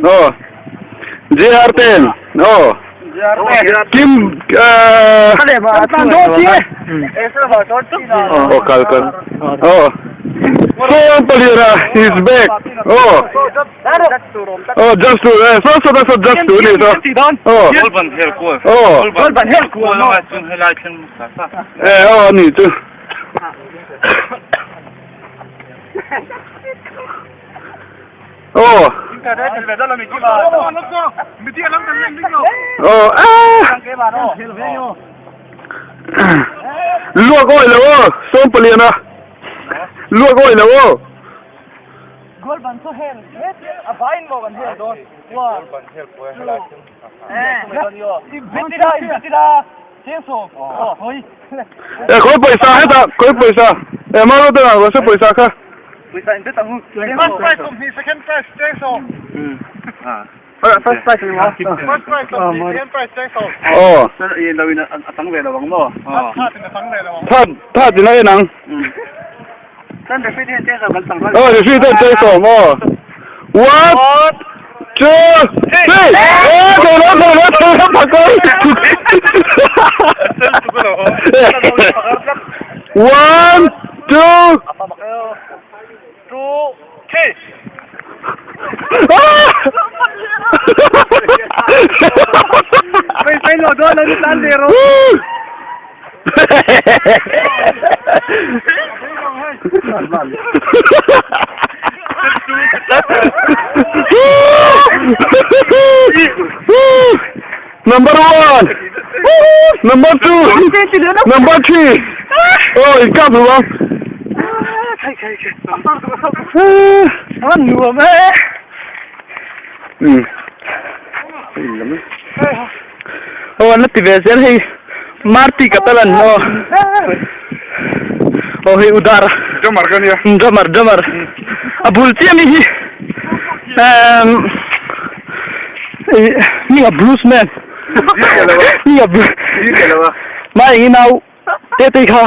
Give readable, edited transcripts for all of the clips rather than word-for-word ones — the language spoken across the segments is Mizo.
Aw. JR ten. Aw. Kim Aw kal kal. Aw. Sawm paliana is back. Aw. Aw just to eh so so so just to ni so. Aw. Aw. Eh aw ni chu. Aw. Aw ah. Luak awi lo aw sawm palian a. Luak awi lo aw. Eh khawi pawisa hetah khawi pawisa eh maro te ah se pawisa kha. Aw that that in a en ang. Aw referee ten cheng sawm aw. One two three aw thei lo thei lo thei lo phakar. One two Number one, number two, number three. Oh, in kap lu ang. Hmm. Aw an la ti ve zel hei Marty Catalan aw aw hei Udar Drummer ka nia drummer drummer a bul chiah mi hi emm ih hming a blues man hming a blues mah engin au te te kha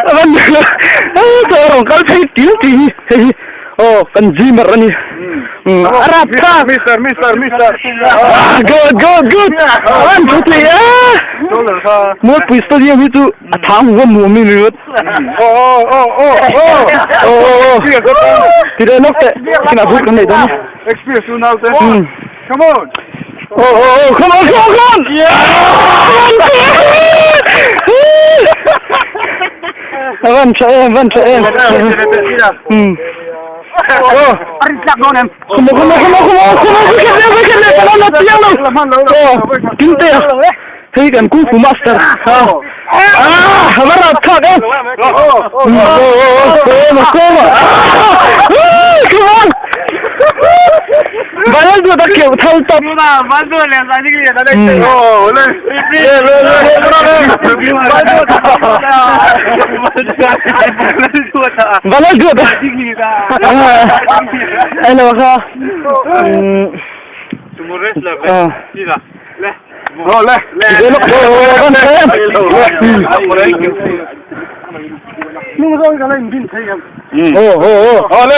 a van chaw rawng kal phei til tih hi hei hi aw kan gymmer a ni a rap thlak Mister mister mister good good good a van thu thei a Mualpui stadium hi chu a thang huam huam in ringawt aw aw aw aw aw aw aw ti deuh lawk teh kinah buk kan nei dawn a Experience unau te come on Oh, oh, oh, come on, come on, come on! Yeah! Van tha em, van tha em. Hmm. Oh. Come on, come on, come on, come on, come on, we can we can come on, piang lo. Oh, kim te. Hei kan kung fu master. Ha. Ah, va rap thak em. Oh, oh, oh, oh, come on. Come on. Vanal duat a keuh thal tawp. Vanal duat a. Ai lo kha.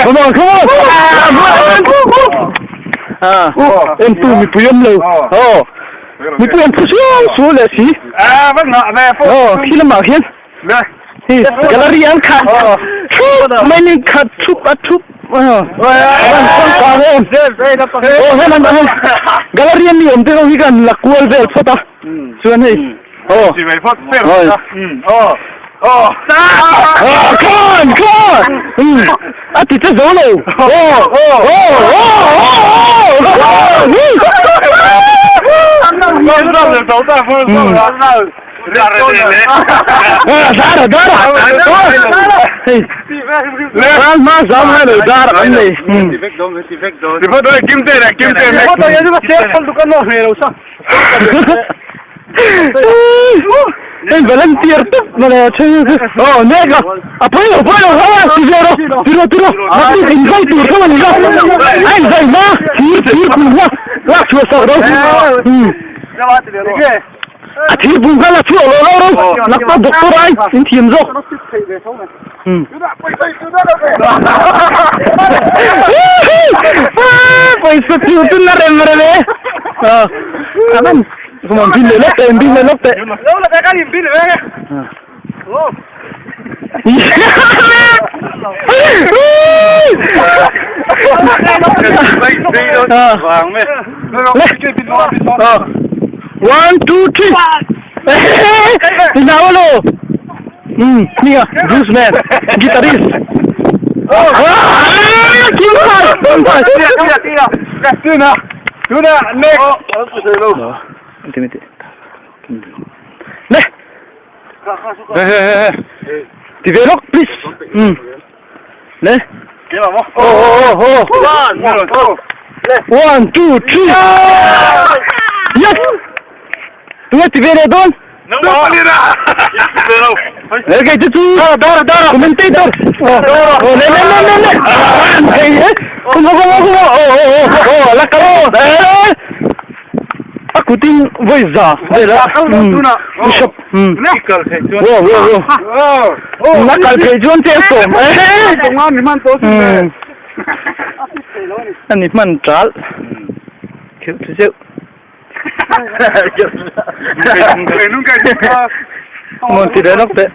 Come on, come on. À, em tu mipui awm lo. Aw, mipui an phu suau suau leh si. Aw, khi lamah khian. Hi, gallery an khat thup mai ni khat thup a thup. Aw, he lam ah hian gallery an ni awm te ho hi kan la kual vel phawt a. Chuan hei. Aw. Aw. Come on, come on. A ti che zo lo. Aw, aw, aw, aw, aw. Dara dara hei ral hma zam hai lo dar an nei hei volunteer tawp mawle aw nek a a pawi lo pawi lo ti ve rawh ti rawh ti rawh naktuk inzai tur kha ani lo a inzai hma thir thir khum hma lak chhuah sak rawh. A thir bung kha la chhuah lo lo ro, nakpa doctor ai in thiam zawk. Pawisa chu chu na rem rem e. Aman. Come on, pin le lok te, pin le lok te. One, two, three. Inawalo. Nia, Bruce Man, guitarist. Ah, kim phải, kim phải. Le. Ti ve lawk please. Le. Oh oh oh oh. One, two, three. Yes. Tunge ti ve leh dawn? Kei chu chu commentator. Oh le le le le le. Hei he. Kuma kuma kuma. Oh oh oh oh la kal. A kutin vawi za vel a. Push up. Wo wo wo. Na kal thei chuan che sawm. Ani hman ṭal. Kheuh chu zeuh. Ngon ti ve lawk teh.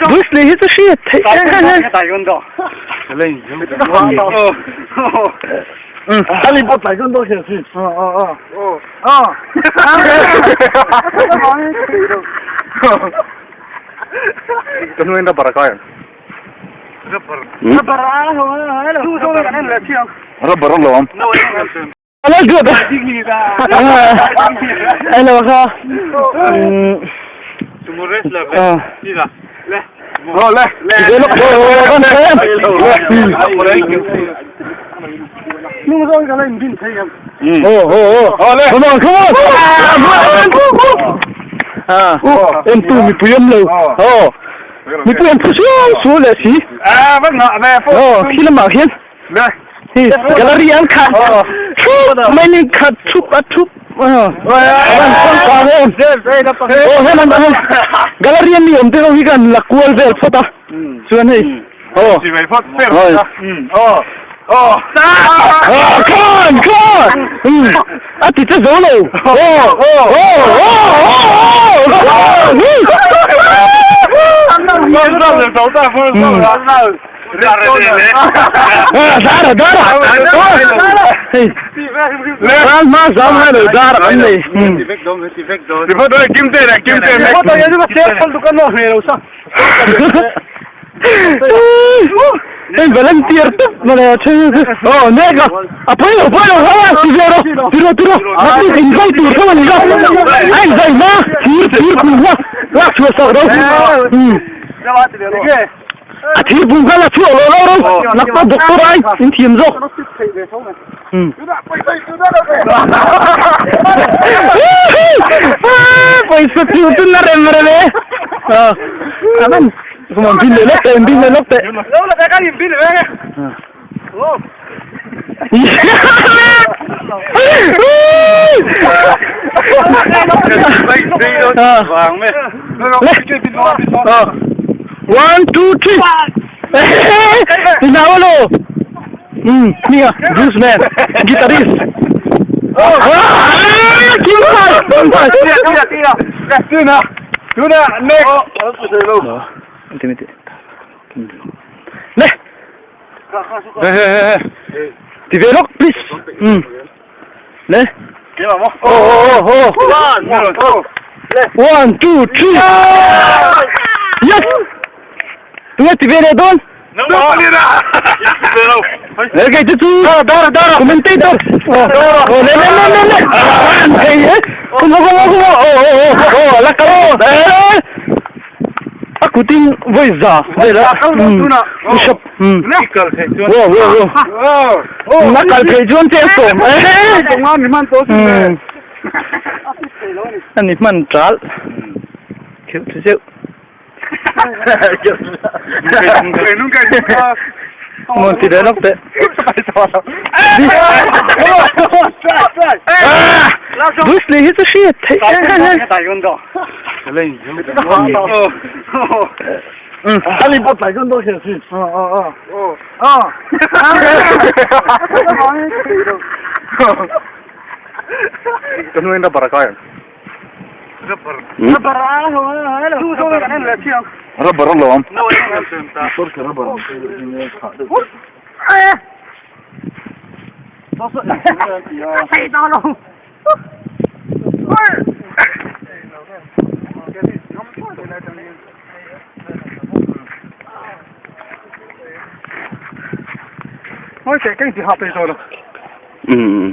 Bruce Lee hi chu hriat theih Rubber alawm. Hello kha. Come on, come on. À, em tu mipui awm lo. Aw. Mipui an phu suau suau leh si. Aw, khi lamah khian. Hi, gallery an khat thup mai ni khat thup a thup. Aw, he lam gallery an ni awm te ho hi kan la kual vel phawt a. Chuan hei. Aw. Aw. Come on, come on. A ti che zo lo. Aw, aw, aw, aw, Dara, dara. Hei. Ral ma zam hai lo dara an nei. Hei volunteer tawp mawle a then chu aw nek a a pawi lo pawi lo ho a ti ve rawh ti rawh ti rawh naktuk in zai tur kha a ni lo a in zai hma thir thir bung kha lak chhuah sak ro a thir bung kha la chhuah lo lo ro nakpa doctor ai in thiam zawk Pawisa chu chu na rem rem e. Aman come on bin leh lawk teh bin leh lawk teh. One two three. Inawalo. Nia, Bruce Man, guitarist. Kim phải, kim phải. Le. Ti ve lawk please. Le. Oh oh oh. One, two, three. Yes. Tunge ti ve leh dawn? Le kei chu chu commentator. Oh le le le le le. Hei he. Kuma kuma kuma. Oh oh oh. Oh la kal. A kutin vawi za vel a. Push up. Wo wo wo. Na kal thei chuan che sawm. Ani hman ṭal. Kheuh chu zeuh. Ngon ti ve lawk teh. Bruce Lee hi chu hriat theih. 啊，你把白更多下去。哦哦哦。哦。 Rubber alom. Ừ.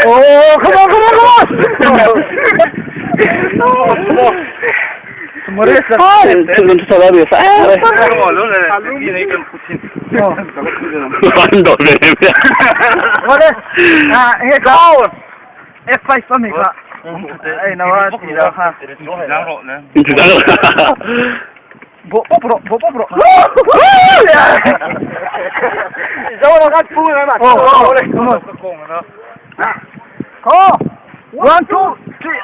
Oh, come on, come on, come on! One, two, three.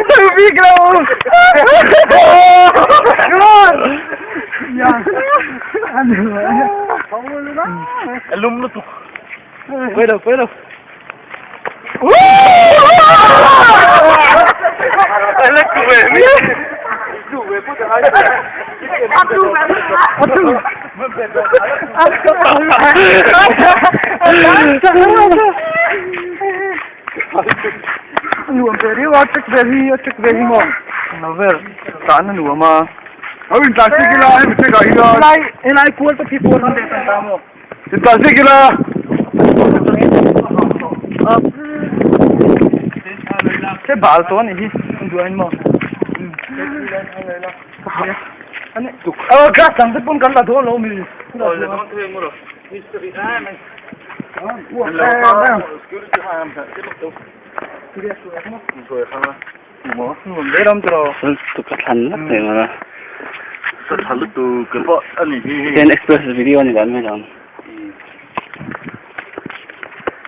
Tubig lang. Come on. Yan. Ano ba? Pwede, pwede. Nuam ve riau a check ve hi a check ve hi maw novel tan a nuam a helai helai kual te khi kual han leh tan ta maw se bal tawh a nih hi an duh ain maw glass dang te pawn kan la dawn lo mi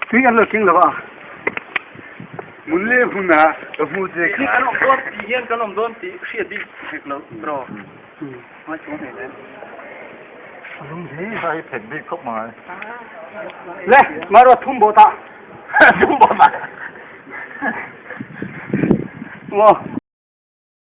Tui an lo tling lo a. Le, maro thum bo ta. Thum bo ta. Mo.